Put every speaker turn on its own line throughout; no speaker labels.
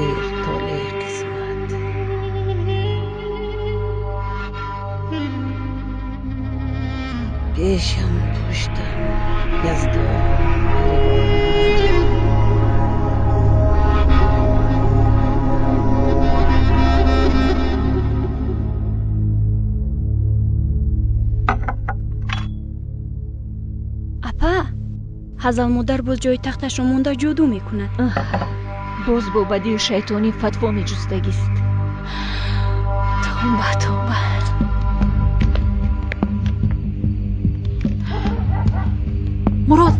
Тақдир, толеъ, қисмат. Пешам, пуштам, Яздон, Аривон.
Апа, Ҳазалмодар боз ҷои тахташро монда ҷоду мекунад.
Боз бо бадию шайтонӣ фатво меҷустагист. Тавба, тавба. Мурод!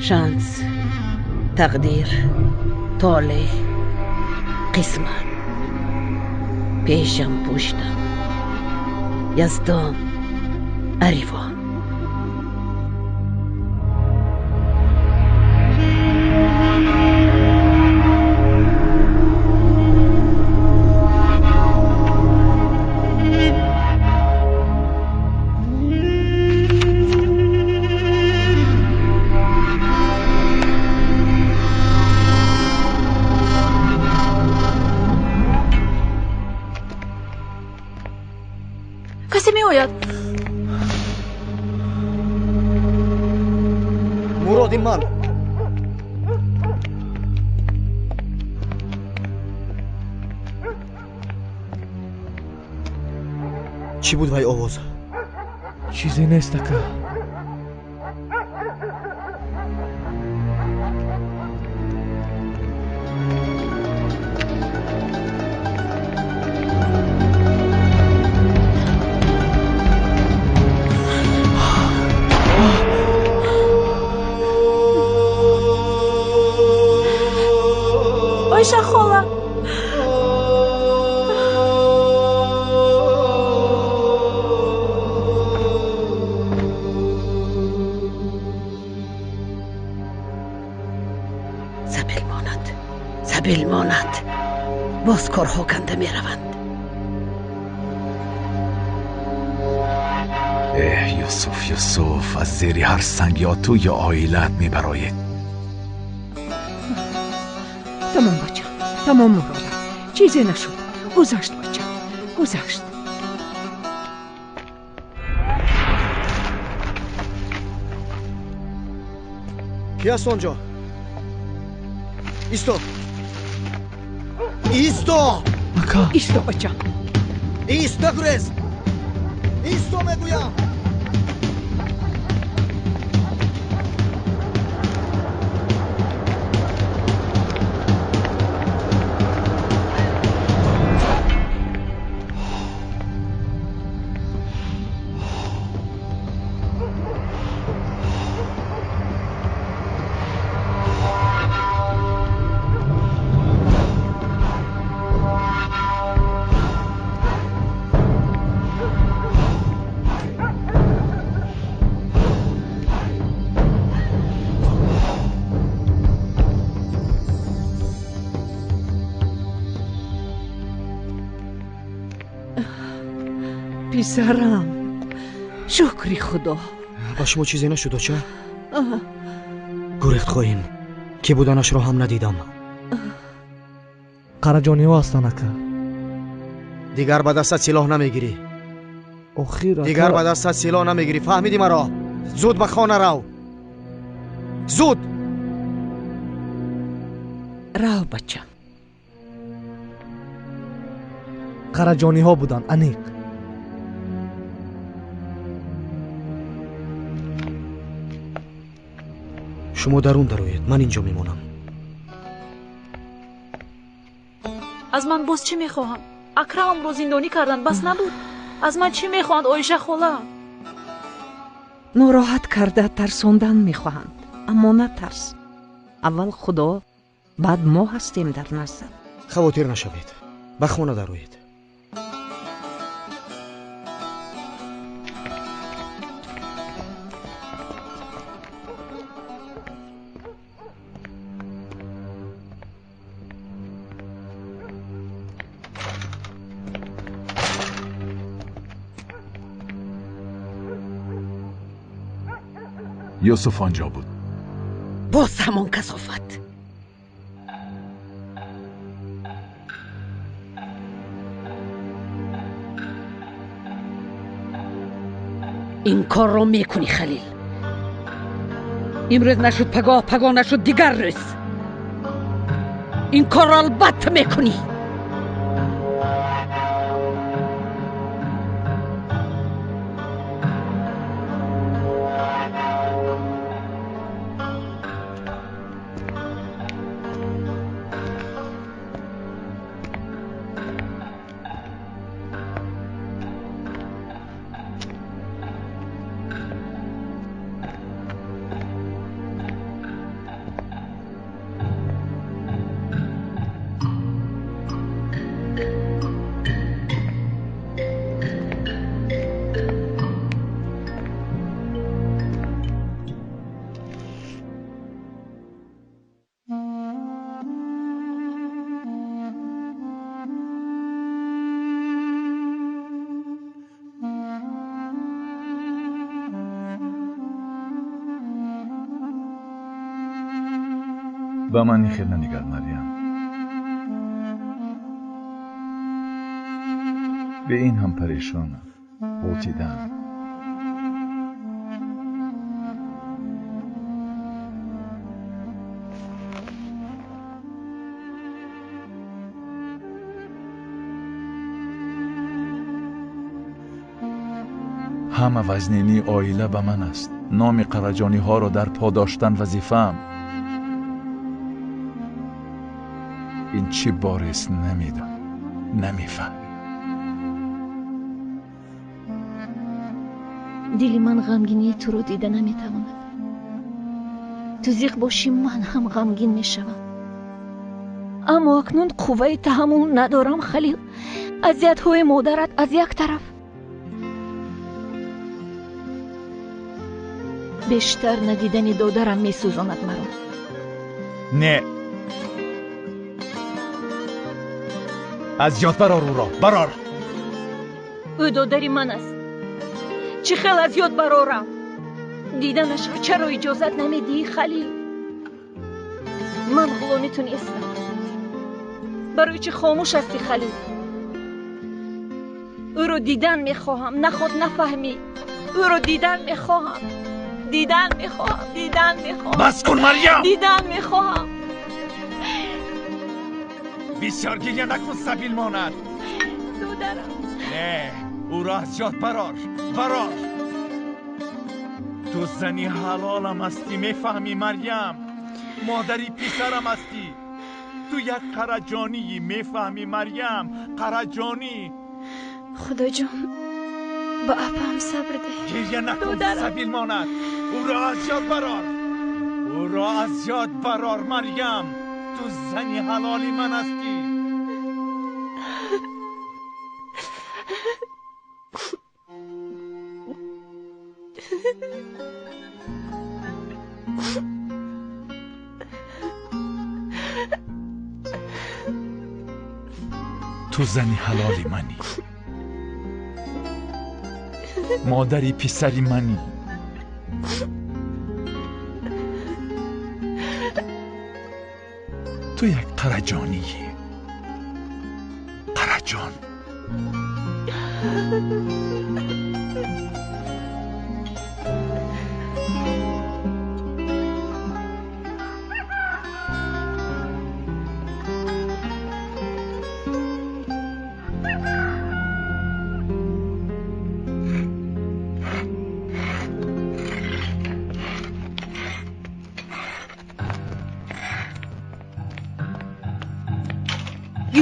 Шанс, тақдир, толеъ, қисмат. Пешам, пуштам, Яздон, Аривон.
Касе меояд.
Муроди ман. Чӣ буд вай овоз?
Чизе нест, ака.
Оиша хола.
Сабил монад, сабил монад. Боз корҳо канда мераванд.
Эҳ, Юсуф, Юсуф, аз зери ҳар санг ё ту ё оилаат мебароед.
Тамом, бачам, тамом, Муродам. Чизе нашуд. Гузашт, бачам, гузашт.
Ки аст он ҷо? Исто! Исто!
Ака!
Исто, бачам.
Ист, нагурез! Исто, мегӯям!
Писарам, шукри Худо.
Ба шумо чизе нашуд, оча? Гурехт хоин, ки буданашро ҳам надидам.
Қараҷониҳо ҳастанд, ака.
Дигар ба дастат силоҳ намегирӣ.
Охир, ака.
Дигар ба дастат силоҳ намегирӣ, фаҳмидӣ маро? Зуд ба хона рав. Зуд!
Рав, бачам.
Қараҷониҳо буданд, аниқ.
Шумо дарун дароед, ман инҷо мемонам.
Аз ман боз чӣ мехоҳанд? Акрамамро зиндонӣ карданд, бас набуд? Аз ман чӣ мехоҳанд, Оиша хола?
Нороҳат карда тарсондан мехоҳанд, аммо натарс. Аввал Худо, баъд мо ҳастем дар наздат.
Хавотир нашавед, ба хона дароед.
Юсуф он ҷо буд.
Боз ҳамон касофат. Ин корро мекунӣ, Халил. Имрӯз нашуд пагоҳ, пагоҳ нашуд дигар рӯз. Ин корро албатта мекунӣ.
Ба ман ин хел нанигар, Марьям. Бе ин ҳам парешонам, ғӯтидаам. Ҳама вазнинии оила ба ман аст. Номи қараҷониҳоро дар по доштан вазифаам. Ин чӣ борест намедонӣ, намефаҳмӣ.
Дили ман ғамгинии туро дида наметавонад. Ту зиқ бошӣ, ман ҳам ғамгин мешавам. Аммо акнун қувваи таҳаммул надорам, Халил. Азиятҳои модарат аз як тараф, бештар надидани додарам месӯзонад маро.
Не, аз ёд барор ӯро, барор.
Ӯ додари ман аст. Чӣ хел аз ёд барорам? Диданашро чаро иҷозат намедиҳӣ, Халил? Ман ғуломи ту нестам. Барои чӣ хомӯш ҳастӣ, Халил? Ӯро дидан мехоҳам, наход нафаҳмӣ. Ӯро дидан мехоҳам, дидан мехоҳам, дидан мехоҳам.
Бас кун, Марьям!
Дидан мехоҳам.
Бисёр гиря накун, сабил монад.
Додарам.
Не, ӯро аз ёд барор, барор. Ту зани ҳалолам ҳастӣ, мефаҳмӣ, Марьям? Модари писарам ҳастӣ. Ту як қараҷонии, мефаҳмӣ, Марьям? Қараҷонӣ.
Худоҷон, ба апаам сабр деҳ.
Гиря накун, сабил монад. Ӯро аз ёд барор, ӯро аз ёд барор, Марьям. Ту зани ҳалоли ман ҳастӣ. Ту зани ҳалоли манӣ, модари писари манӣ. Ту як қараҷонии, қараҷон.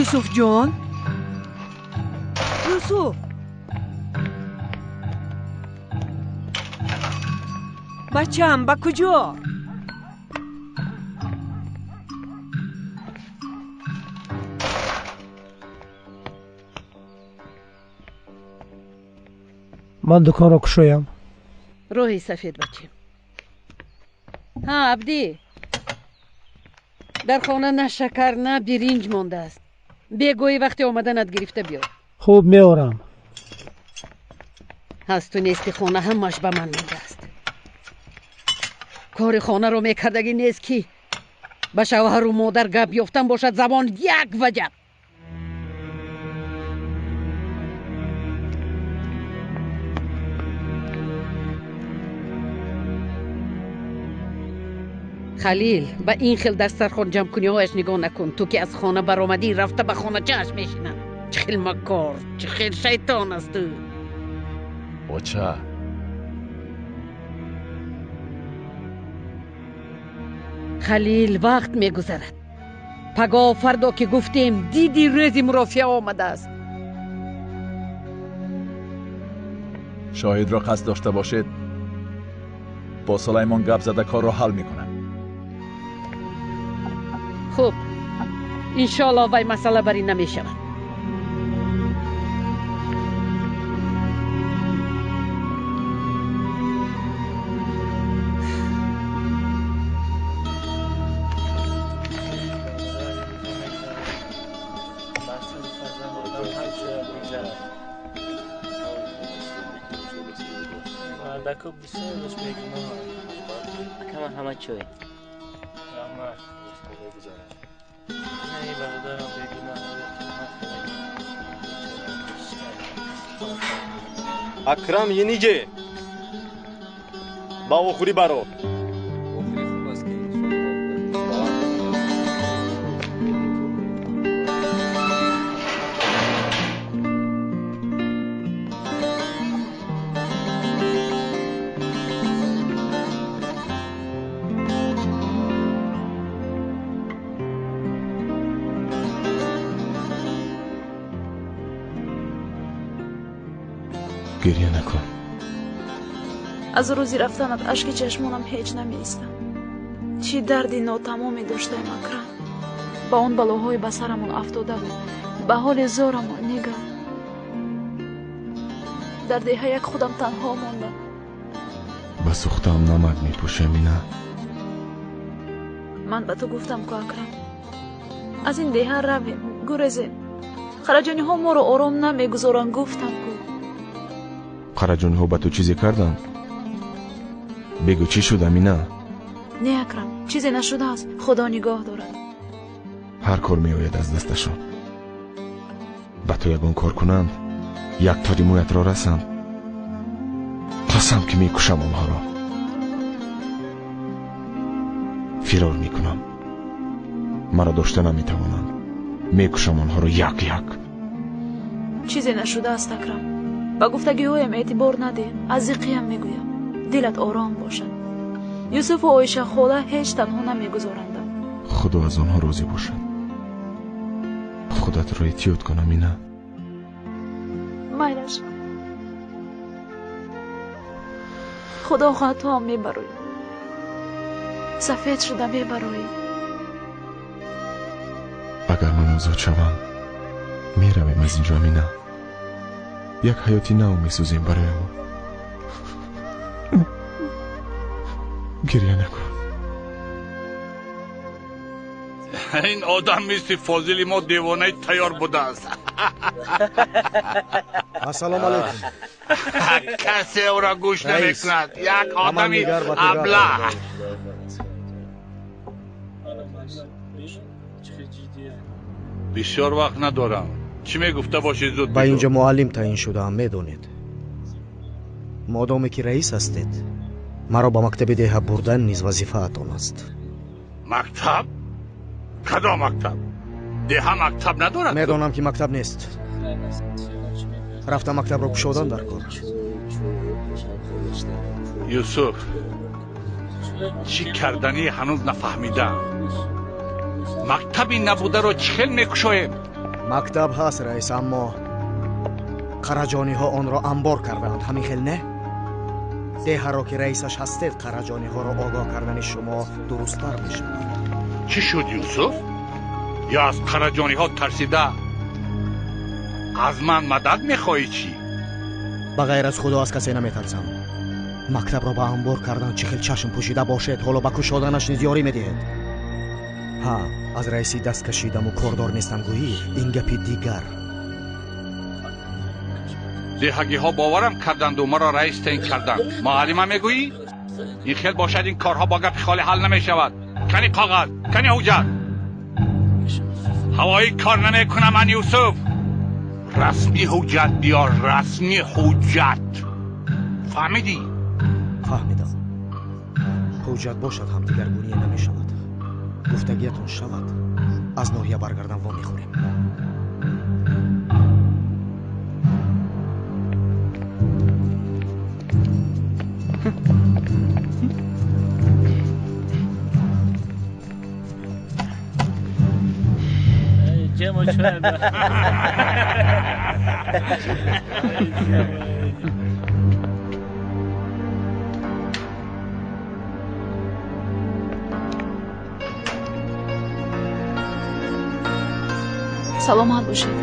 Юсуфҷон, Юсуф, бачаам, ба куҷо?
Ман дуконро кушоям.
Роҳи сафед, бачем. Ҳа, Абдӣ, дар хона на шакар, на биринҷ мондааст. Бегоҳӣ вақте омаданат гирифта биёр.
Хуб, меорам.
Ҳасту нести хона ҳамаш ба ман мондааст. Кори хонаро мекардагӣ нест, ки ба шавҳару модар гап ёфтан бошад, забон як ваҷаб. Халил, ба ин хел дастархон ҷамъкуниҳояш нигоҳ накун. Ту ки аз хона баромадӣ, рафта ба хоначааш мешинад. Чӣ хел макор, чӣ хел шайтон аст ӯ.
Оча,
Халил, вақт мегузарад. Пагоҳ фардо ки гуфтем, диди рӯзи мурофиа омадааст.
Шоҳидро қасд дошта бошед, бо Сулаймон гап зада корро ҳал мекунам.
Хуб, иншоаллоҳ вай масъала барӣ намешавад.
Акрам Ениҷе, ба вохӯрӣ баро.
Гирья накун.
Аз рӯзи рафтанат ашки чашмонам ҳеҷ намеистад. Чӣ дарди нотамоме доштаем, Акрам. Ба он балоҳое ба сарамон афтода буд, ба ҳоли зорамон нигар. Дар деҳа як худам танҳо мондам.
Ба сӯхтаам намак мепӯшӣ, Амина.
Ман ба ту гуфтам ку, Акрам, аз ин деҳа равем, гурезем. Хараҷониҳо моро ором намегузоранд, гуфтам ку.
Қараҷониҳо ба ту чизе карданд? Бигӯ, чӣ шуд, Амина?
Не, Акрам, чизе нашудааст, Худо нигоҳ дорад.
Ҳар кор меояд аз дасташон. Ба ту ягон кор кунанд, як тори мӯятро расанд, қасам ки мекушам онҳоро. Фирор мекунам, маро дошта наметавонанд. Мекушам онҳоро як як.
Чизе нашудааст, Акрам. Ба гуфтагиҳоям эътибор надеҳ, аз зиқиям мегӯям. Дилат ором бошад. Юсуфу Оиша хола ҳеҷ танҳо намегузорандам.
Худо аз онҳо розӣ бошад. Худатро эҳтиёт кун, Амина.
Майлаш, Худо хоҳад, ту ҳам мебароӣ. Сафед шуда мебароӣ.
Агар ман озод шавам, меравем аз инҷо, Амина. Як ҳаёти нав месозем бароямон. Гирья накун.
Ин одам мисли фозили мо девонаи тайёр будааст.
Ассалому алайкум.
Касе ӯро гӯш намекунад. Як одами аблаҳ. Бисёр вақт надорам. Чӣ мегуфта бошед, зуд
ба инҷо муаллим таъин шудаам, медонед. Модоме ки раис ҳастед, маро ба мактаби деҳа бурдан низ вазифаатон аст.
Мактаб? Кадом мактаб? Деҳа мактаб надорад?
Медонам ки мактаб нест. Рафта мактабро кушодан дар кор.
Юсуф, чӣ карданӣ ҳанӯз нафаҳмидаам. Мактаби набударо чӣ хел мекушоем?
Мактаб ҳаст, раис, аммо қараҷониҳо онро амбор кардаанд. Ҳамин хел не? Деҳаро ки раисаш ҳастед, қараҷониҳоро огоҳ кардани шумо дурусттар мешавад.
Чӣ шуд, Юсуф? Ё аз қараҷониҳо тарсида аз ман мадад мехоҳӣ чӣ?
Ба ғайр аз Худо аз касе наметарсам. Мактабро ба амбор кардан чӣ хел чашм пӯшида бошед, ҳоло ба кушоданаш низ ёрӣ медиҳед. Ҳа, аз раисӣ даст кашидаму кордор нестам гӯӣ, ин гапи дигар.
Деҳагиҳо боварам карданду маро раис таъин карданд. Муаллима мегӯӣ? Ин хел бошад, ин корҳо бо гапи холӣ ҳал намешавад. Кани коғаз, кани ҳуҷҷат. Ҳавоӣ кор намекунам ман, Юсуф. Расмӣ ҳуҷҷат биёр, расмӣ ҳуҷҷат. Фаҳмидӣ?
Фаҳмидам. Ҳуҷҷат бошад ҳам дигаргуние намешавад. Гуфтагиятон шавад, аз ноҳия баргардам во мехӯрем.
Саломат бошед.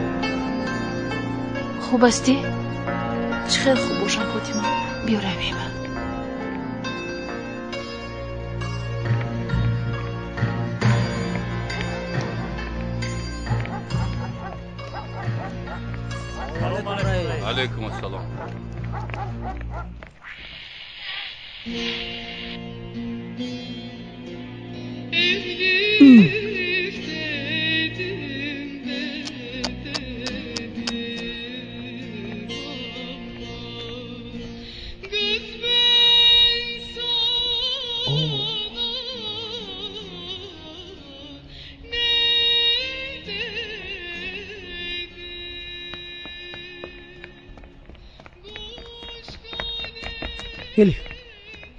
Хуб ҳастӣ? Чӣ хел хуб бошам, Фотима? Биё равем.
Алейкум ассалом.
Элиф,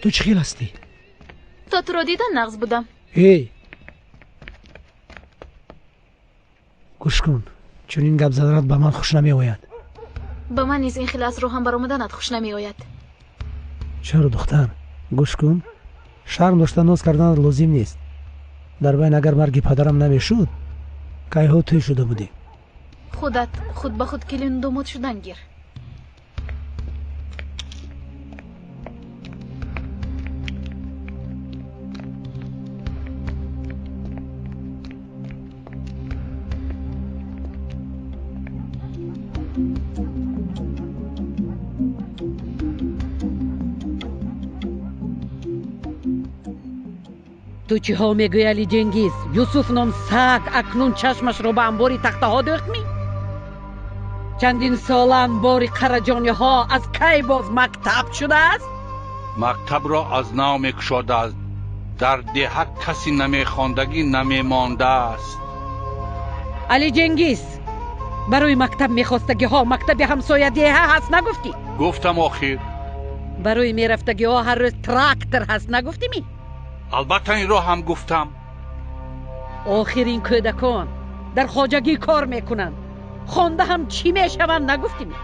ту чӣ хел ҳастӣ?
То туро дидан нағз будам.
Эй, гӯш кун, чунин гап заданат ба ман хуш намеояд.
Ба ман низ ин хел аз роҳам баромаданат хуш намеояд.
Чаро, духтар? Гӯш кун, шарм дошта ноз карданат лозим нест. Дар байн агар марги падарам намешуд, кайҳо тӯй шуда будем.
Худат худ ба худ келину домод шудан гир.
Ту чиҳо мегӯӣ, Али Ҷенгиз? Юсуф ном саг акнун чашмашро ба анбори тахтаҳо дӯхт-мӣ? Чандин сола анбори қараҷониҳо аз кай боз мактаб шудааст?
Мактабро аз нав мекушодааст. Дар деҳа каси намехондагӣ намемондааст.
Али Ҷенгиз, барои мактаб мехостагиҳо мактаби ҳамсоя деҳа ҳаст нагуфтӣ?
Гуфтам охир.
Барои мерафтагиҳо ҳар рӯз трактор ҳаст нагуфтимӣ?
Албатта инро ҳам гуфтам.
Охир ин кӯдакон дар хоҷагӣ кор мекунанд. Хонда ҳам чӣ мешаванд нагуфтимӣ?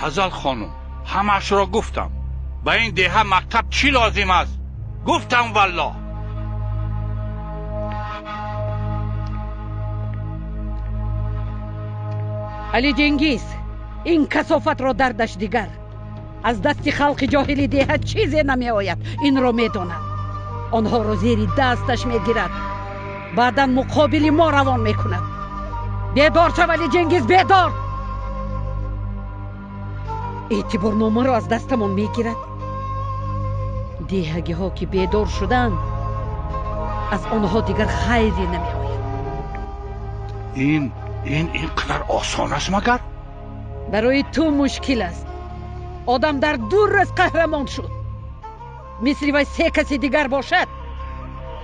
Ҳазал хонум, ҳамаашро гуфтам. Ба ин деҳа мактаб чӣ лозим аст? Гуфтам валлоҳ.
Али Ҷенгиз, ин касофатро дардаш дигар. Аз дасти халқи ҷоҳили деҳа чизе намеояд, инро медонам. Онҳоро зери дасташ мегирад, баъдан муқобили мо равон мекунад. Бедор шав, Али Ҷенгиз, бедор! Эътиборномаро аз дастамон мегирад. Деҳагиҳо ки бедор шуданд, аз онҳо дигар хайре намеояд.
Ин ин қадар осон аст магар?
Барои ту мушкил аст. Одам дар ду рӯз қаҳрамон шуд. Мисли вай се каси дигар бошад,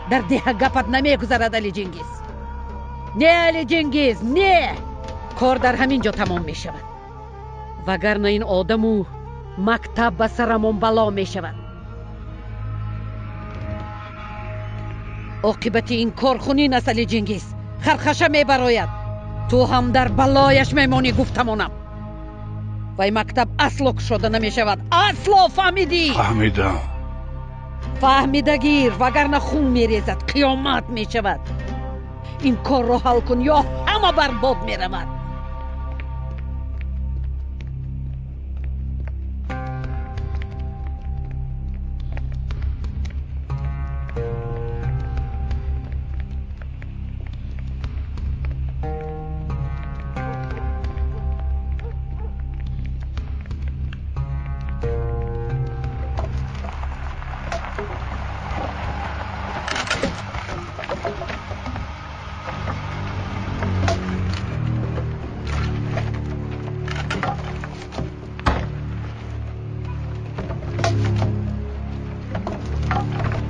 дар деҳа гапат намегузарад, Али Ҷенгиз. Не, Али Ҷенгиз, не! Кор дар ҳамин ҷо тамом мешавад. Вагарна ин одаму мактаб ба сарамон бало мешавад. Оқибати ин кор хунин аст, Али Ҷенгиз. Хархаша мебарояд. Ту ҳам дар балояш мемонӣ, гуфтамонам. Вай мактаб асло кушода намешавад. Асло, фаҳмидӣ?
Фаҳмидам.
Фаҳмидагир, вагарна хун мерезад, қиёмат мешавад. Ин корро ҳал кун ё ҳама барбод меравад.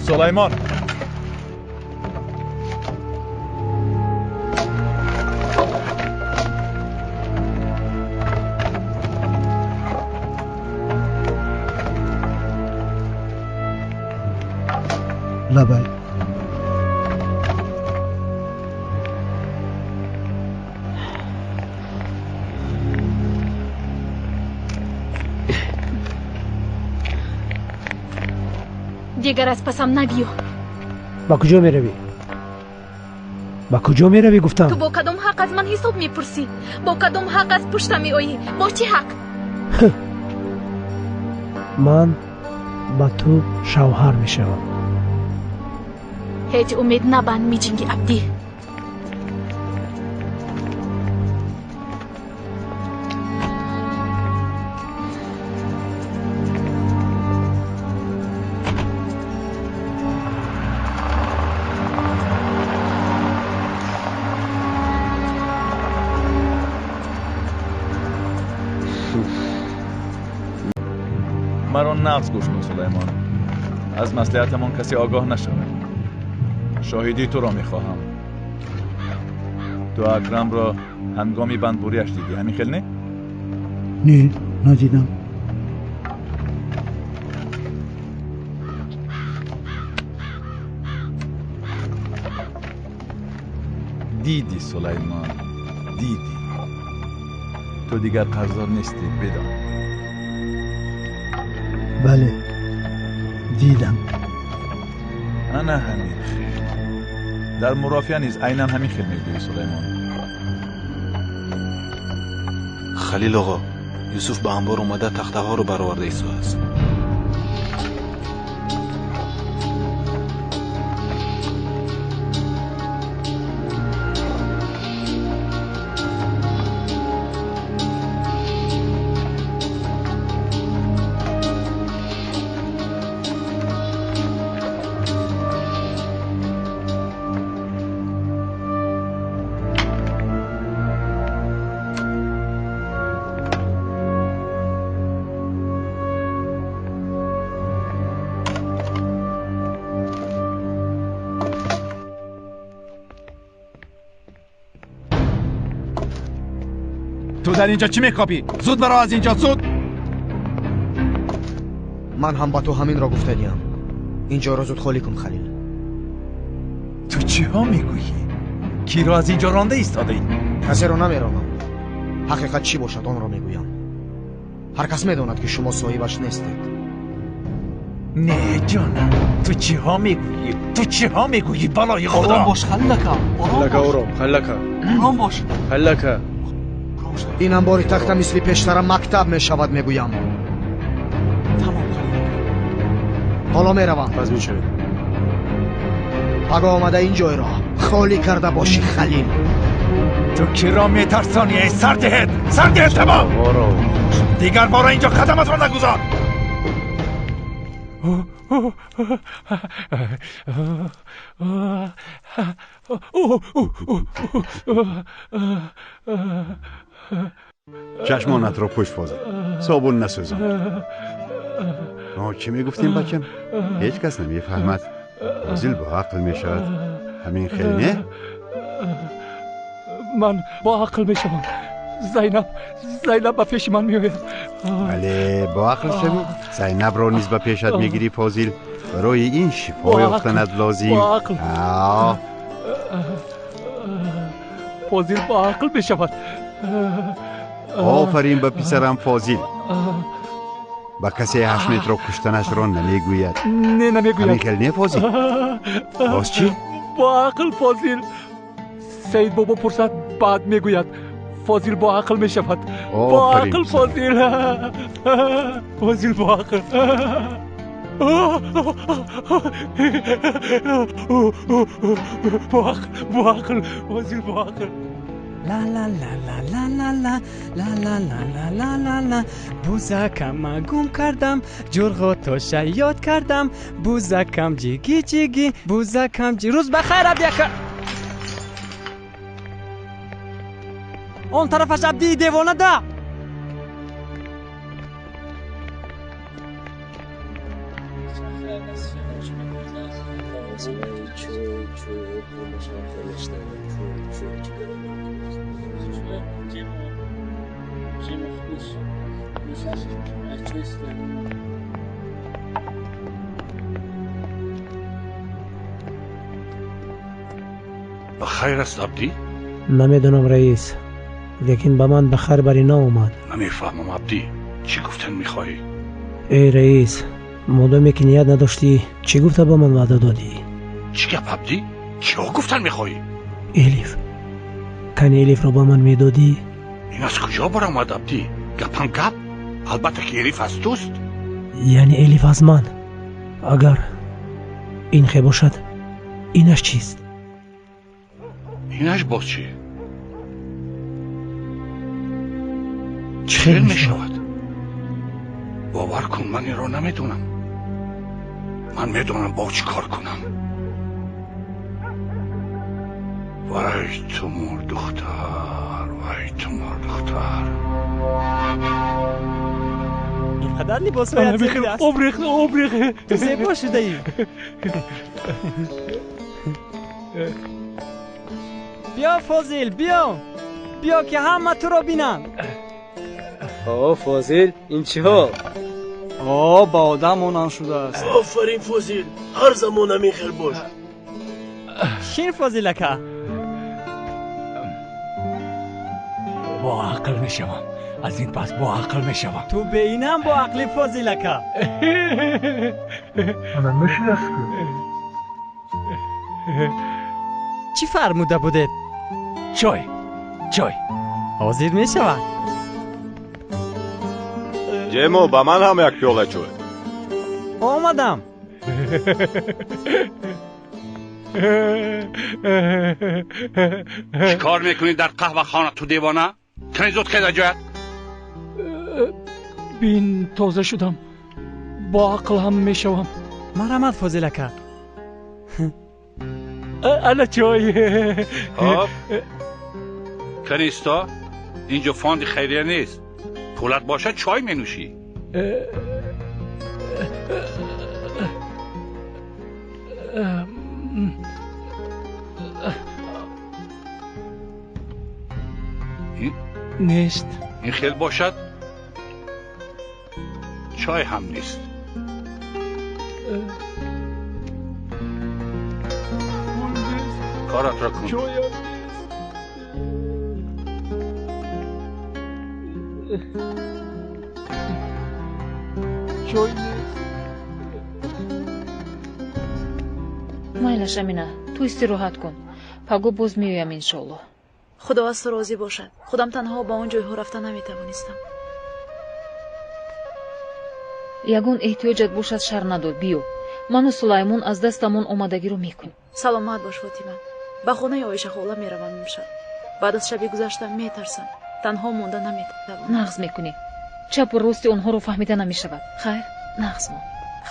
Сулаймон!
Лабай.
Дигар аз пасам набиё.
Ба куҷо меравӣ? Ба куҷо меравӣ гуфтам?
Ту бо кадом ҳақ аз ман ҳисоб мепурсӣ? Бо кадом ҳақ аз пушта меоӣ? Бо чӣ ҳақ?
Ман ба ту шавҳар мешавам.
Ҳеҷ умед набанд, миҷинги Абдӣ.
Маро нағз гӯш кун, Сулаймон. Аз маслиҳатамон касе огоҳ нашавад. Шоҳидии туро мехоҳам. Ту Акрамро ҳангоми бандбуриаш дидӣ, ҳамин хел не?
Не, надидам.
Дидӣ, Сулаймон, дидӣ. Ту дигар қарздор нестӣ, бидон.
Бале, дидам.
Ана ҳамин хел. Дар мурофиа низ айнан ҳамин хел мегӯӣ, Сулаймон.
Халил оғо, Юсуф ба анбор омада тахтаҳоро бароварда истодааст.
Ту дар инҷо чӣ мекобӣ? Зуд баро аз инҷо, зуд!
Ман ҳам ба ту ҳаминро гуфта диҳам. Инҷоро зуд холӣ кун, Халил.
Ту чиҳо мегӯӣ? Киро аз инҷо ронда истодаӣ?
Касеро намеронам. Ҳақиқат чӣ бошад, онро мегӯям. Ҳар кас медонад, ки шумо соҳибаш нестед.
Не, ҷонам, ту чиҳо мегӯӣ? Ту чиҳо мегӯӣ, балои худо?
Ором бош, Халил ака.
Халил ака, ором. Халил ака.
Ором бош.
Халил ака.
Ин анбори тахта мисли пештара мактаб мешавад, мегӯям. Ҳоло меравам.
Пас мешавед.
Паго омада ин ҷойро холӣ карда бошӣ, Халил.
Ту киро метарсонӣ, эй сардиҳед? Сардиҳед тамом! Дигар бора инҷо қадаматро нагузор!
Чашмонатро пӯш, Фозил, собун насӯзон. Мо чӣ мегуфтем, бачам? Ҳеҷ кас намефаҳмад. Фозил бо ақл мешавад. Ҳамин хел не?
Ман бо ақл мешавам. Зайнаб, Зайнаб ба пеши ман меояд.
Бале, бо ақл шавӣ, Зайнабро низ ба пешат мегирӣ, Фозил. Барои ин шифо ёфтанат лозим.
Фозил бо ақл мешавад.
Офарин ба писарам Фозил. Ба касе Ҳашметро куштанашро намегӯяд.
Не, намегӯяд.
Ҳамин хел не, Фозил? Боз чӣ?
Бо ақл, Фозил. Саид бобо пурсад, баъд мегӯяд. Фозил бо ақл мешавад. Бо ақл, Фозил. Фозил бо ақл. Бо ақл, бо ақл, Фозил бо ақл.
Ла ла ла ла ла ла ла ла ла ла ла ла ла ла. Бузакама гум кардам, ҷурғотоша ёд кардам. Бузакам ҷиги ҷиги, бузакам ҷи. Рӯз ба хайр, Абдиака. Он тарафаш Абдии девона да.
Ба хайр аст, Абдӣ?
Намедонам, раис, лекин ба ман ба хайр барӣ наомад.
Намефаҳмам, Абдӣ, чӣ гуфтан мехоҳӣ?
Эй раис, модоме ки ният надоштӣ, чӣ гуфта ба ман ваъда додӣ?
Чӣ гап, Абдӣ? Чиҳо гуфтан мехоҳӣ?
Элиф, кани Элифро ба ман медодӣ?
Ин аз куҷо баромад, Абдӣ? Гапам гап? Албатта ки Элиф аз туст.
Яъне Элиф аз ман? Агар ин хе бошад, инаш чист?
Инаш боз чӣ? Чӣ хел мешавад? Бовар кун, ман инро намедонам. Ман медонам бо чӣ кор кунам. Вай ту мурдухтар, вай ту мурдухтар.
Инқадар либосҳоят зебо аст.
Об рехт, об рехт.
Ту зебо шудаӣ. Биё, Фозил, биё. Биё ки ҳама туро бинанд.
О, Фозил, ин чӣ ҳол?
О, ба одам монанд шудааст.
Офарин, Фозил, ҳар замон ҳамин хел бош.
Шин, Фозил ака.
Бо ақл мешавам. Аз ин пас бо ақл мешавам.
Ту беинам бо ақли, Фозил ака.
Ана мешинас ку.
Чӣ фармуда будед?
Чой, чой.
Ҳозир мешавад.
Ҷемо, ба ман ҳам як пиёла чой.
Омадам.
Чӣ кор мекунӣ дар қаҳвахона, ту девона? Кани зуд хеза ҷоят.
Бин, тоза шудам. Бо ақл ҳам мешавам.
Марҳамат, Фозил ака.
Ана чой.
Хоб. Канисто, инҷо фонди хайрия нест. Пулат бошад, чой менӯшӣ.
Нест.
Ин хел бошад, чой ҳам нест. Коратро кун.
Чоям нест. Чой нест.
Майлаш, Амина, ту истироҳат кун. Паго боз меоям, иншоаллоҳ. Худо аз ту розӣ бошад. Худам танҳо ба он ҷойҳо рафта наметавонистам. Ягон эҳтиёҷат бошад, шар надор, биё. Ману Сулаймон аз дастамон омадагиро мекунем. Саломат бош, Фотима. Ба хонаи Оиша хола меравам имшаб. Баъд аз шаби гузашта метарсам. Танҳо монда наметавонам. Нағз мекунӣ. Чапу рости онҳоро фаҳмида намешавад. Хайр, нағз мон.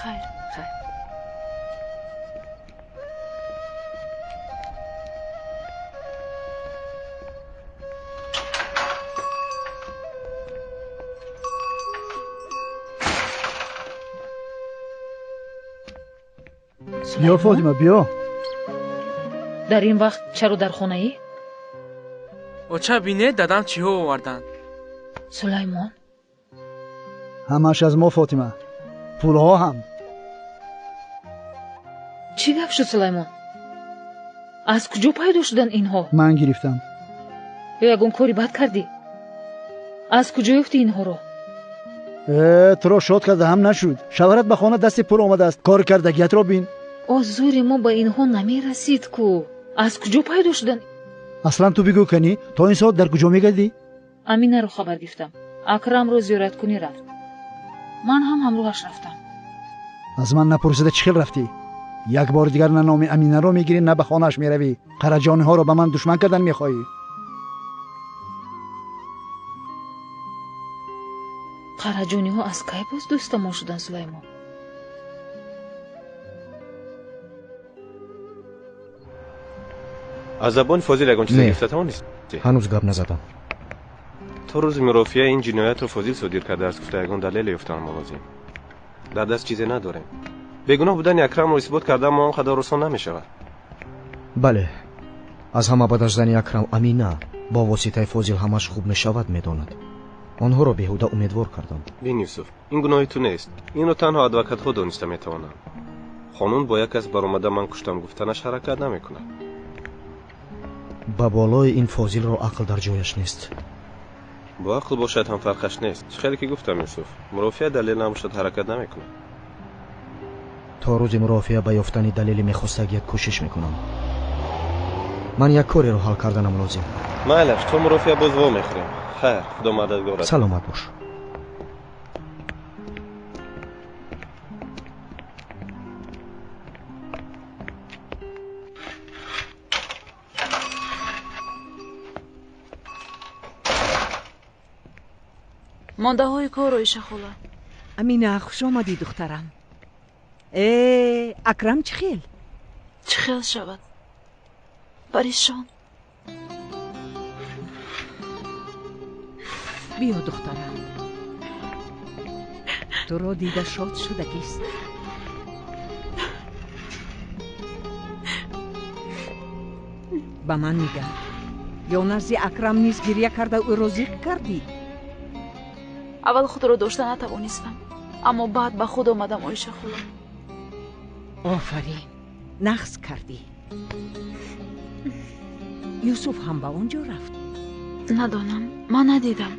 Хайр, хайр.
Биё, Фотима, биё.
Дар ин вақт чаро дар хонаӣ?
Оча, бинед, дадам чиҳо оварданд.
Сулаймон,
Ҳамааш аз мо, Фотима. Пулҳо ҳам.
Чӣ гап шуд, Сулаймон? Аз куҷо пайдо шуданд инҳо?
Ман гирифтам.
Ё ягон кори бад кардӣ? Аз куҷо ёфтӣ инҳоро?
Э, туро шод карда ҳам нашуд. Шавҳарат ба хона дасти пул омадааст. Кор кардагиятро бин.
О, зӯри мо ба инҳо намерасид ку. Аз куҷо пайдо шуданд?
Аслан ту бигӯ, канӣ, то ин соат дар куҷо мегардӣ?
Аминаро хабар гирифтам. Акрамро зиёраткунӣ рафт. Ман ҳам ҳамроҳаш рафтам.
Аз ман напурсида чӣ хел рафтӣ? Як бори дигар на номи Аминаро мегирӣ, на ба хонааш меравӣ. Қараҷониҳоро ба ман душман кардан мехоҳӣ.
Қараҷониҳо аз кай боз дӯстамон шуданд, Сулаймон?
Аз забони Фозил ягон чизе
Не.
гирифта тавонистӣ?
Ҳанӯз гап назадам.
То рӯзи мурофиа ин ҷиноятро Фозил содир кардааст гуфта, ягон далеле ёфтан мо лозим. Дар даст чизе надорем. Бегуноҳ будани Акрамро исбот кардан мо он қадар осон намешавад.
Бале, аз ҳама бадаш зани Акрам Амина бо воситаи Фозил ҳамаш хуб мешавад медонад. Онҳоро беҳуда умедвор кардам.
Бин Юсуф, ин гуноҳи ту нест. Инро танҳо адвокатҳо дониста метавонанд. Қонун бо як кас баромада ман куштам гуфтанаш ҳаракат намекунад.
Ба болои ин Фозилро ақл дар ҷояш нест.
Бо ақл бошад ҳам фарқаш нест. Чӣ хеле ки гуфтам Юсуф, мурофиа далел набошад ҳаракат намекунад.
То рӯзи мурофиа ба ёфтани далели мехостагият кӯшиш мекунам. Ман як кореро ҳал карданам лозим.
Майлаш, то мурофиа боз во мехӯрем. Хайр, худо мададгорат.
Саломат бош.
Мондаҳои кор, Оиша хола.
Амина, хуш омадӣ, духтарам. Акрам чӣ хел?
Чӣ хел шавад? Паришон.
Биё, духтарам. Туро дида шод шудагист. Ба ман нигар. Ё назди Акрам низ гирья карда ӯро зиқ кардӣ?
Аввал худро дошта натавонистам, аммо баъд ба худ омадам, Оиша хола.
Офарин, нағз кардӣ. Юсуф ҳам ба он ҷо рафт?
Надонам, ман надидам.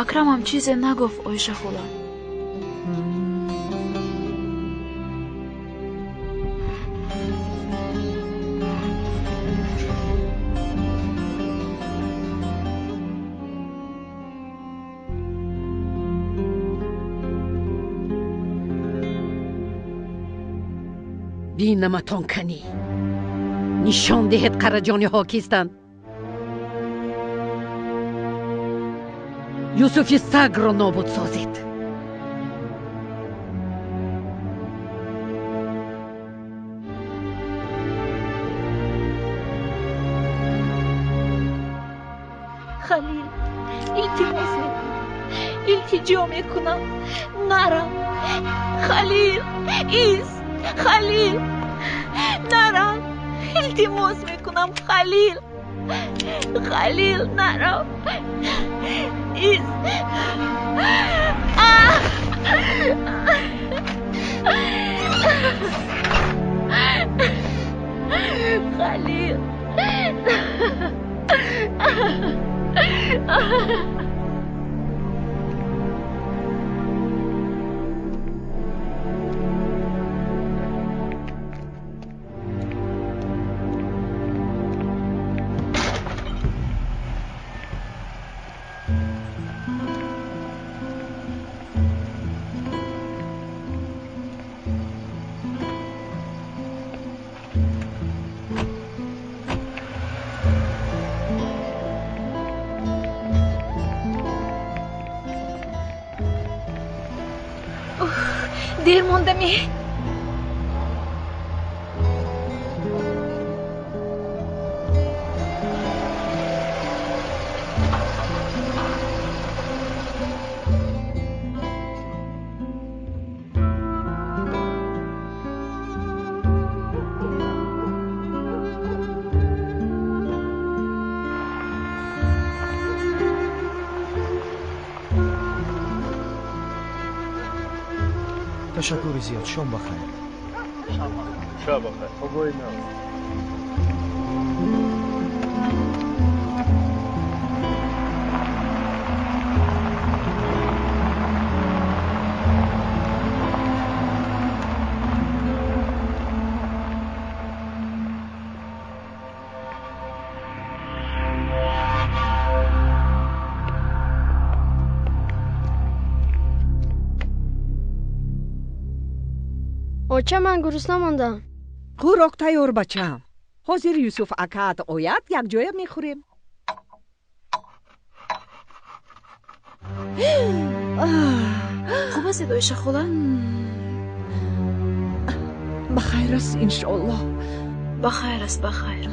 Акрамам чизе нагуфт, Оиша хола.
Бинаматон канӣ. Нишон диҳед қараҷониҳо кистанд. Юсуфи сагро нобуд созед.
Халил, илтимос мекунам, илтиҷо мекунам, нарав. Халил, ис, Халил, нарав. Илтимос мекунам, Халил, Халил, нарав. Ис. Халил. Дер мондами.
Ташаккури зиёд, шом бахайр.
Шаб бахайр. Хубои нав.
Оча, ман гурусна мондам.
Хӯрок тайёр, бачам. Ҳозир Юсуф акаат ояд, якҷоя мехӯрем.
Хуб ҳастед, Оиша хола?
Ба хайр аст, иншоаллоҳ.
Ба хайр аст, ба хайр.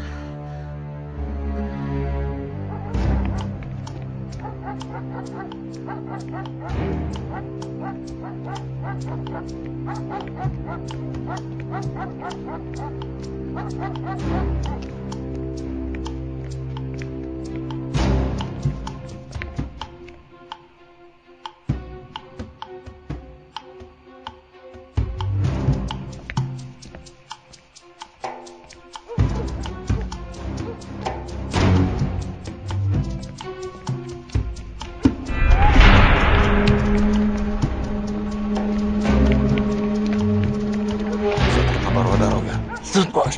Зуд бош.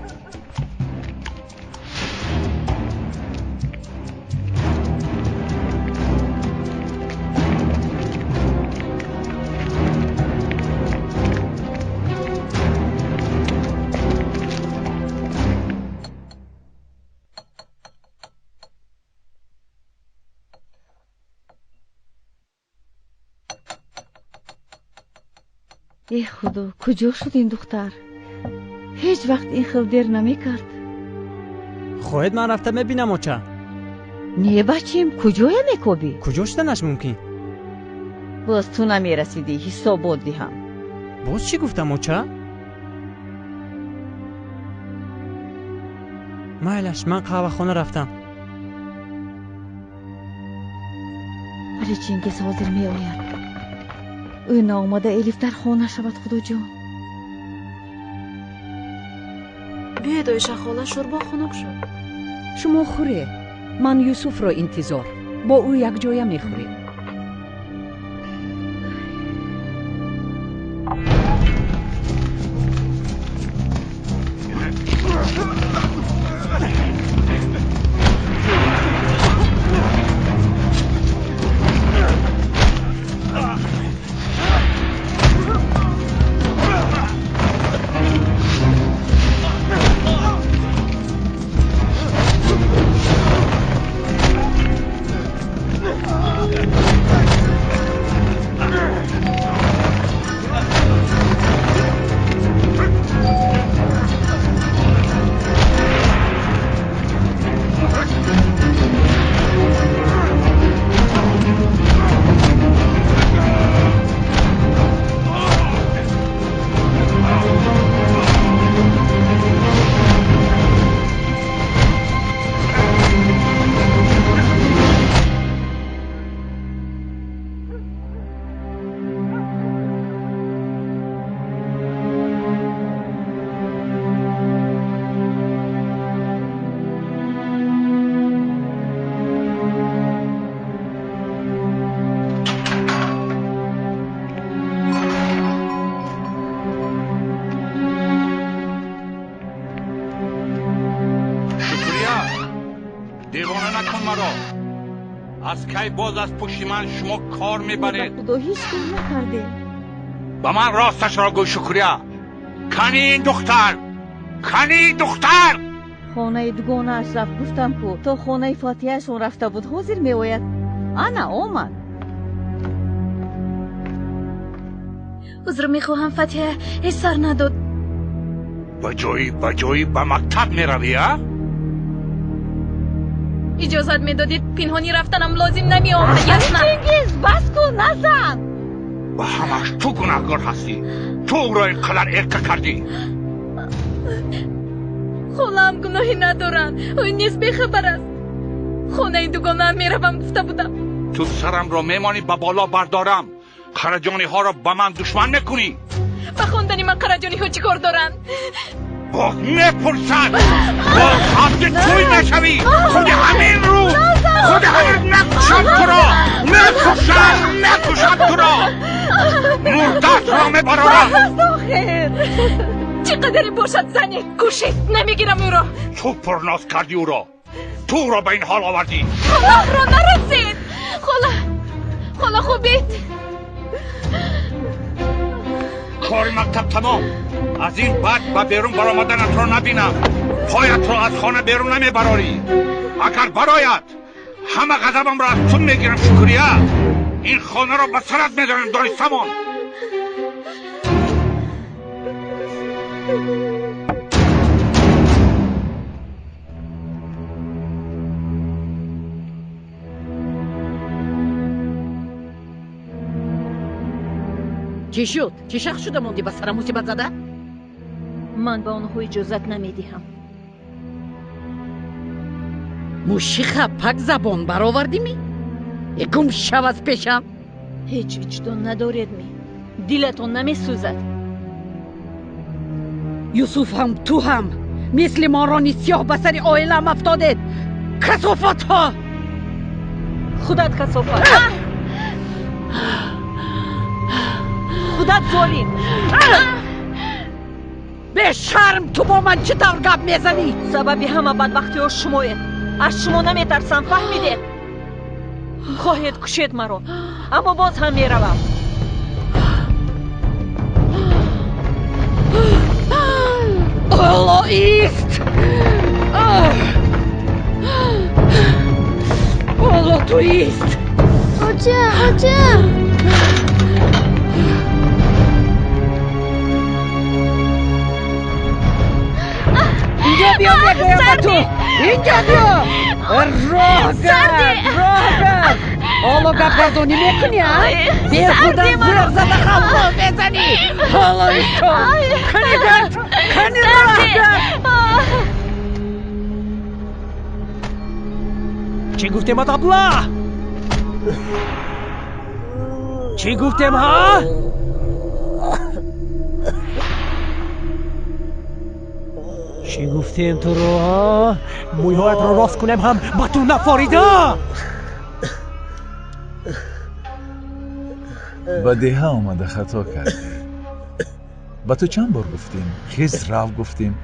Э худо, куҷо шуд ин духтар? Ҳеҷ вақт ин хел дер намекард.
Хоҳед ман рафта мебинам, оча?
Не, бачим, куҷоя мекобӣ?
Куҷо шуданаш мумкин?
Боз ту намерасидӣ, ҳисобот диҳам.
Боз чӣ гуфтам, оча? Майлаш, ман қаҳвахона рафтам.
Вале Чингиз ҳозир меояд. Ӯ наомада Элиф дар хона шавад, худоҷон.
Биёед, Оиша хола, шӯрбо хунук шуд.
Шумо хӯред, ман Юсуфро интизор. Бо ӯ якҷоя мехӯрем.
Аз кай боз аз пушти ман шумо кор мебаред?
Худо, ҳеҷ кор накардем.
Ба ман росташро гӯй, Шукрия. Кани ин духтар? Кани ин духтар?
Хонаи дугонааш рафт, гуфтам ку, то хонаи Фотиҳаашон рафта буд, ҳозир меояд. Ана омад.
Узр мехоҳам, Фатиҳа, ҳеҷ сар надод.
Ба ҷои ба мактаб меравӣ, а?
Иҷозат медодед, пинҳонӣ рафтанам лозим намеомад, ясно?
Чингиз, бас кун, назан!
Ба ҳамаш ту гунаҳкор ҳастӣ. Ту ӯро ин қадар эрка кардӣ.
Холаам гуноҳе надоранд, ӯ низ бехабар аст. Хонаи дугонаам меравам гуфта будам.
Ту сарамро мемонӣ ба боло бардорам. Қараҷониҳоро ба ман душман мекунӣ.
Ба хондани ман қараҷониҳо чӣ кор доранд?
Боз мепурсад, боз абди туй мешавӣ. Худи ҳамин рӯз, худи ҳамин мекушам туро, мекушам, мекушам туро. Мурдатро мебарорам.
Чӣ қадаре бошад зане, кушед, намегирам ӯро.
Ту пурноз кардӣ ӯро, ту ӯро ба ин ҳол овардӣ.
Холаамро нарасед. Хола, хола хубед.
Кори мактаб тамом. Аз ин баъд ба берун баромаданатро набинам. Поятро аз хона берун намебарорӣ. Агар барояд, ҳама ғазабамро аз ту мегирам, Шукрия. Ин хонаро ба сарат медорам, донистамон.
Чӣ шуд? Чӣ шахс шуда мондӣ ба сара мусибат зада?
Ман ба онҳо иҷозат намедиҳам.
Мушиха пак забон баровардӣ-мӣ? Гум шав аз пешам.
Ҳеҷ виҷдон надоред ми? Дилатон намесӯзад?
Юсуф ҳам, ту ҳам мисли морони сиёҳ ба сари оилаам афтодед. Касофатҳо!
Худат касофат, худат золим.
Бешарм, ту бо ман чӣ тавр гап мезанӣ?
Сабаби ҳама бадбахтиҳо шумоед. Аз шумо наметарсам, фаҳмидед? Хоҳед кушед маро, аммо боз ҳам меравам.
Олло ист! Олло ту ист!
Оча, оча!
Инҷо биё, мегӯям ба ту! Инҷо биё! Роҳ гард, роҳ гард! Ҳоло гапгардонӣ мекунӣ, а? Бехуда зир зада халқо мезанӣ! Ҳоло исто! Кани гард, кани роҳ гард!
Чӣ гуфтем, атабла? Чӣ гуфтем, ҳа? Чӣ гуфтем туро, ҳа? Мӯйҳоятро рост кунем ҳам ба ту нафорида!
Ба деҳа омада хато кардӣ. Ба ту чанд бор гуфтем, хез рав гуфтем.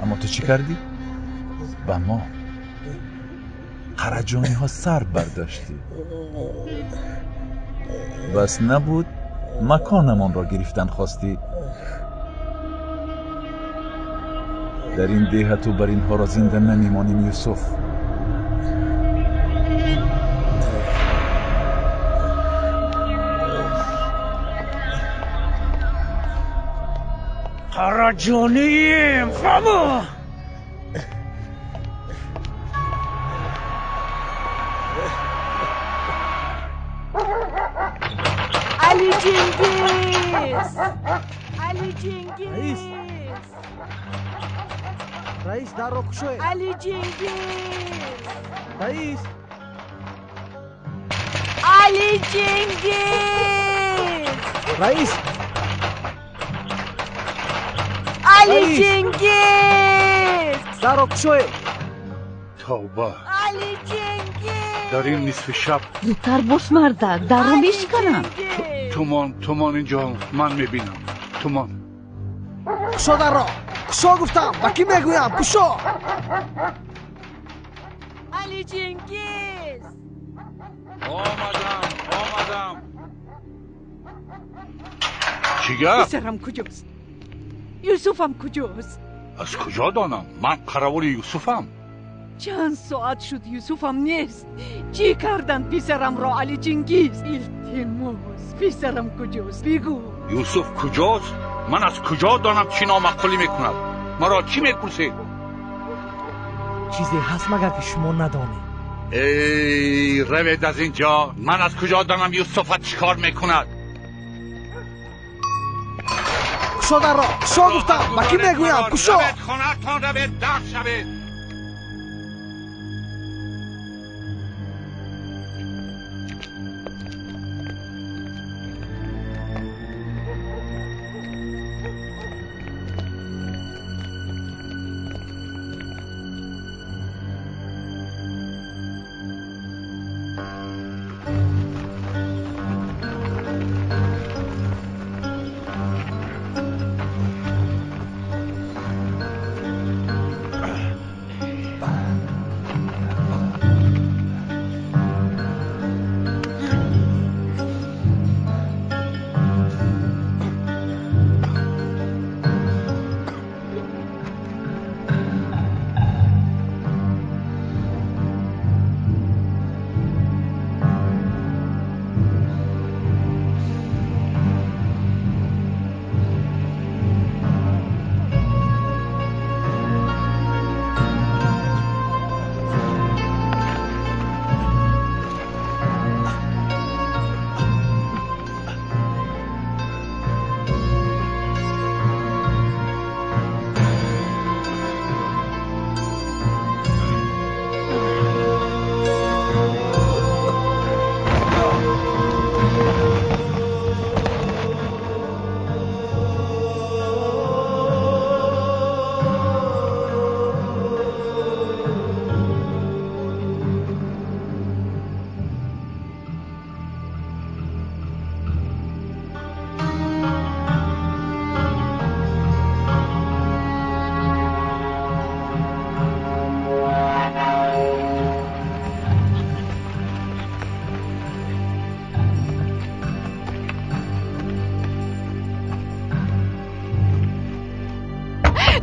Аммо ту чӣ кардӣ? Ба мо қараҷониҳо сар бардоштӣ. Бас набуд, маконамонро гирифтан хостӣ. Дар ин деҳа ту бар инҳоро зинда намемонем, Юсуф.
Қараҷонием, фаҳмо!
Али Чингиз! Али Чингиз!
Раис, дарро кушоед!
Али Чингиз!
Раис!
Али Чингиз!
Раис!
Али Чингиз!
Дарро кушоед!
Тавба!
Али Чингиз!
Дар ин нисфи шаб
зудтар бош, мардак, дарро мешиканам.
Тумон, тумон, инҷо ман мебинам. Тумон.
Кушо дарро! Кушо гуфтам! Ба кӣ мегӯям? Кушо!
Али Чингиз!
Омадам, омадам. Чӣ гап?
Писарам куҷост? Юсуфам куҷост?
Аз куҷо донам? Ман қаравули Юсуфам.
Чанд соат шуд, Юсуфам нест. Чӣ карданд писарамро, Али Чингиз? Илтимос, писарам куҷост? Бигӯ.
Юсуф куҷост? Ман аз куҷо донам чӣ номаъқулӣ мекунад? Маро чӣ мепурсед?
Чизе ҳаст магар ки шумо надонед?
Эй, равед аз инҷо! Ман аз куҷо донам Юсуфат чӣ кор мекунад?
Кушо дарро! Кушо гуфтам! Ба кӣ мегӯям? Кушо!
Равед хонаатон, равед, дард шавед!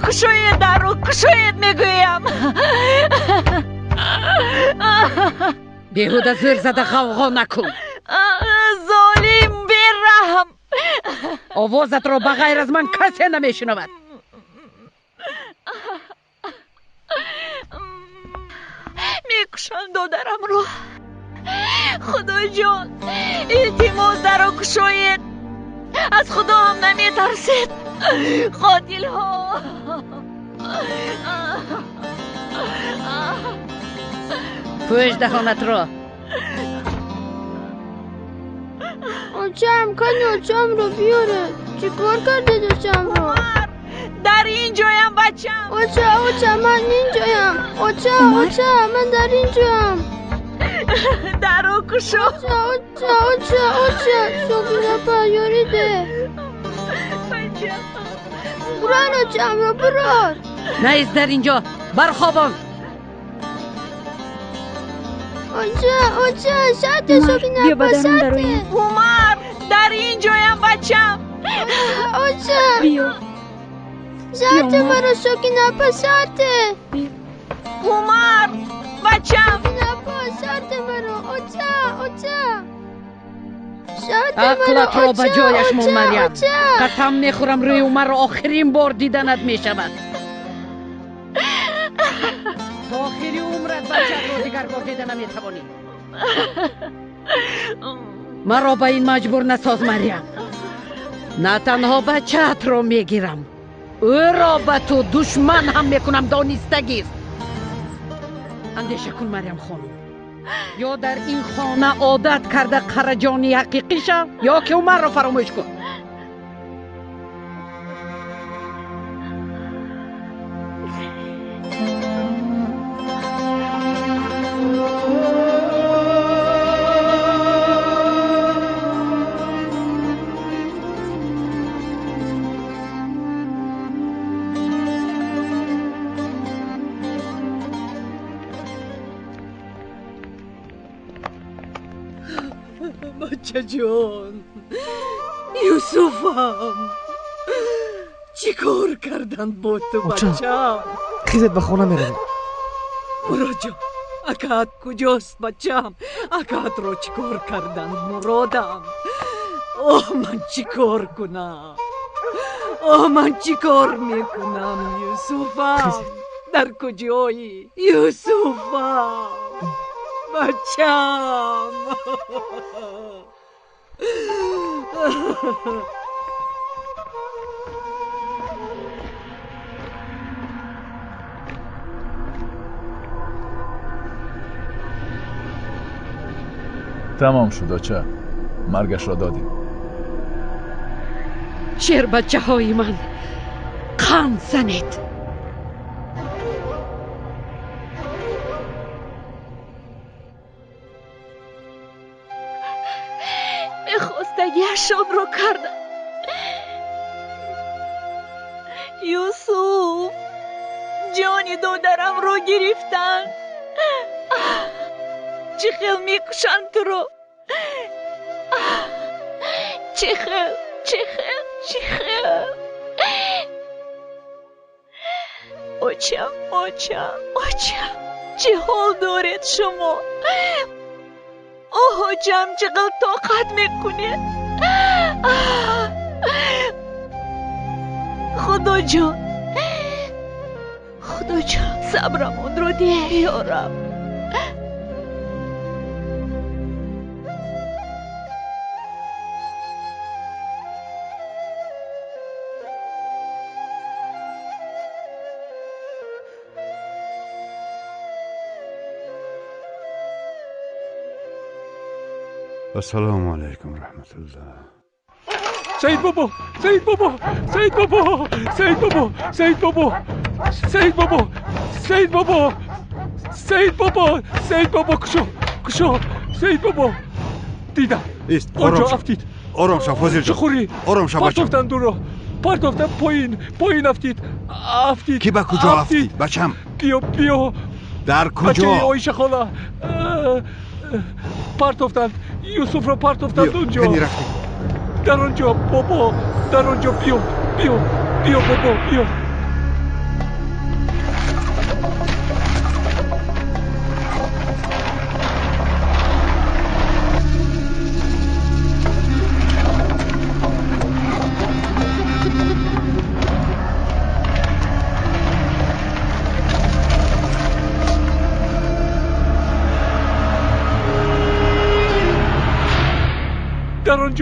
Кушоед дарро, кушоед мегӯям.
Беҳуда зӯр зада ғавғо накун.
Золим, бераҳм.
Овозатро ба ғайр аз ман касе намешунавад.
Мекушам додарамро. Худоҷон, илтимос дарро кушоед. Аз Худо ҳам наметарсед. Қотилҳо.
Пӯш даҳонатро.
Очам, кани очамро биёред. Чӣ кор кардед очамро?
Дар ин ҷоям, бачам.
Оча, оча, ман ин ҷоям. Оча, оча, ман дар ин ҷоям.
Дарро кушо.
Оча, оча, оча, оча, Сокинапа, ёрӣ деҳ.
Бачам.
Бурор очамро, бурор.
Наист дар ин ҷо, бархобон.
Оча, оча, шарте, Сокинапа, шарте.
Умар, дар ин ҷоям, бачам.
Оча.
Биё.
Шарте маро, Сокинапа, шарте.
Умар, бачам.
Сокинапа, шарте маро, оча, оча. Шарте маро,
Ақлатро ба
оча,
ҷояш мон,
оча,
Марьям.
оча.
Қасам мехӯрам, рӯи Умарро охирин бор диданат мешавад. То охири умрат бачаатро дигар бор дида наметавонӣ. Маро ба ин маҷбур насоз, Марьям. На танҳо бачаатро мегирам, ӯро ба ту душман ҳам мекунам, дониста гир. Андеша кун, Марьям хонум. Ё дар ин хона одат карда қараҷони ҳақиқӣ шав, ё ки Умарро фаромӯш кун.
Бачаҷон, Юсуфам, чӣ кор карданд бо ту,
Оча.
бачам?
Хизет, ба хона меравем.
Муроҷон, акаат куҷост, бачам? Акаатро чӣ кор карданд, Муродам? Оҳ, ман чӣ кор кунам? Оҳ, ман чӣ кор мекунам, Юсуфам? Дар куҷоӣ, Юсуфам? Бачам.
Тамом шуд, оча. Маргашро додем.
Шербачаҳои ман, қанд занед.
Мехостагиашонро кардам. Юсуф, ҷони додарамро гирифтанд. Чӣ хел мекушанд туро? Чӣ хел, чӣ хел, чӣ хел? Очам, очам, очам, чӣ ҳол доред шумо? Оҳ, очам, чӣ қил тоқат мекунед? Худоҷон, Худоҷон, сабрамонро деҳ, ё Раб.
Ассалому алайкум раҳматуллоҳ.
Саид бобо, Саид бобо, Саид бобо, Саид бобо, Саид бобо, Саид бобо, Саид бобо, Саид бобо, Саид бобо, кушо, кушо, Саид бобо. Дидам.
Ист,
Он
ором
ҷо
шав.
афтид.
Ором шав, Фозилҷон.
Чӣ хӯрӣ?
Ором шав, бачам.
Партофтанд ӯро. Партофтанд поин, поин афтид. Афтид.
Ки ба куҷо афтид, бачам?
Биё, биё.
Дар куҷо?
Бачаи Оиша хола. Партофтанд. Юсуфро партофтанд
Биё,
он ҷо.
кани рафтем.
Дар он ҷо, бобо, дар он ҷо, биё, биё, биё, бобо, биё.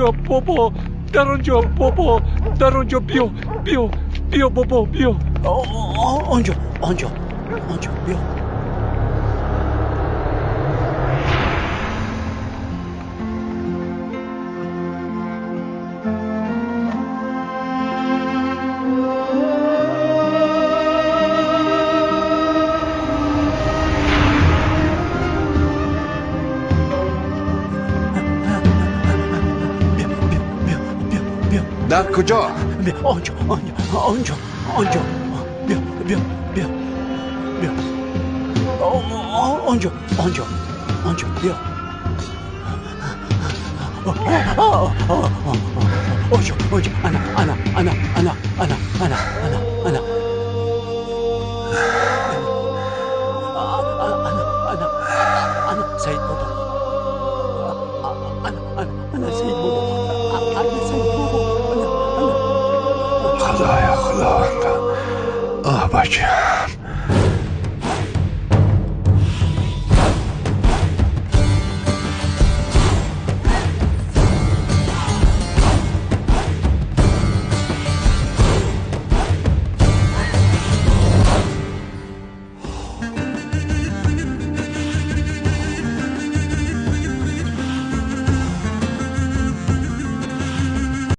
онҷо бобо, дар онҷо бобо, дар онҷо. Биё, биё, биё бобо, биё.
Онҷо, онҷо, онҷо, биё.
Дар куҷо?
Онҷо, онҷо, онҷо, онҷо. Биё, биё, биё, биё. Онҷо, онҷо, онҷо, биё. Онҷо, онҷо, ана, ана, ана, ана, ана, ана, ана, ана. Ана, ана, ана, Саид бобо. Ана, ана, ана, Саид бобо. Ана, Саид бобо.
Худоё, худованда, оҳ бачам.